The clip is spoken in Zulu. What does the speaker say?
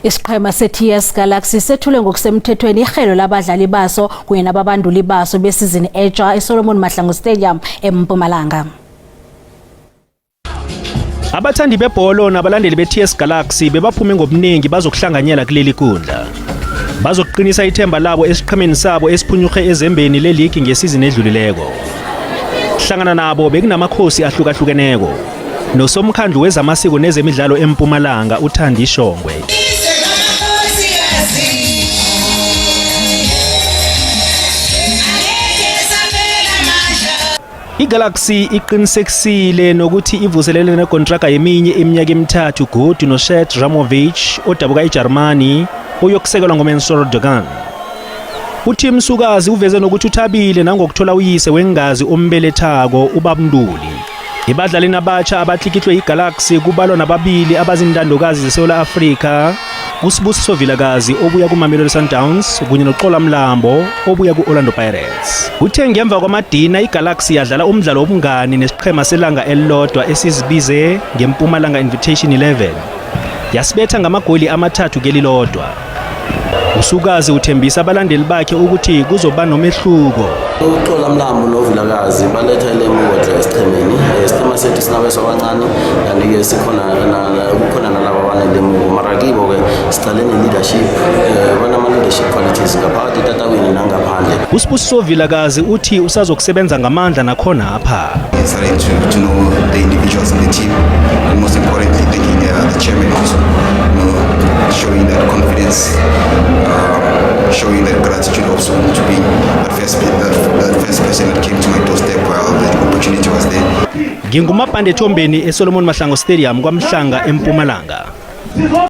Isiqhema se-TS Galaxy sethule ngokusemthethweni ihlelo labadlali baso kunye nababanduli baso besizini etsha eSolomon Mahlangu Stadium eMpumalanga. Abathandi bebholo nabalandeli be-TS Galaxy bebaphume ngobuningi bazokuhlanganyela kuleli kundla. Bazokuqinisa ithemba labo esiqhemeni sabo esiphunyurhe ezembeni leligi ngesizini edlulileko. Hlangana nabo bekunamakhosi ahlukahlukeneko nosomkhandlu wezamasiko nezemidlalo eMpumalanga uThandi Shongwe. IGalaxy iqinisekisile nokuthi ivuselele nekontraka yeminye iminyaka emithathu godu noShed Ramovic odabuka eJarimani oyokusekelwa ngoMensur Dogan. UTim Sukazi uveze nokuthi uthabile nangokuthola uyise wengazi ombelethako uBab'Ntuli. Ebadlalini abatsha abatlikitlwe yiGalaxy kubalwa nababili abazintandokazi zeSewula Afrika, uSibusiso Vilakazi obuya kuMamelodi Sundowns kunye noXola Mlambo obuya ku-Orlando Pirates. Kuthe ngemva kwamadina iGalaxy yadlala umdlalo wobungani nesiqhema selanga elilodwa esizibize ngeMpumalanga Invitation 11. Yasibetha ngamagoli amathathu kelilodwa. Usukazi uthembisa abalandeli bakhe ukuthi kuzoba nomehluko. UXola Mlambo noVilakazi baletha ilemuko nje esiqhemeni. Isiqhema sethu sinabeso abancane kanti-ke sikhona kukhona nalabo abanelemuko mara kibo-ke siqale ne-leadership banama-leadership qualities ngaphakathi etatawini nangaphandle. USibusiso Vilakazi uthi usazokusebenza ngamandla nakhona apha. Starting to know the individuals in the team and most importantly thanking the chairman also, showing that confidence, showing that gratitude also to being that first person that came to my doorstep while the opportunity was there. NginguMabhande Thombeni eSolomon Mahlangu Stadium kwaMhlanga eMpumalanga.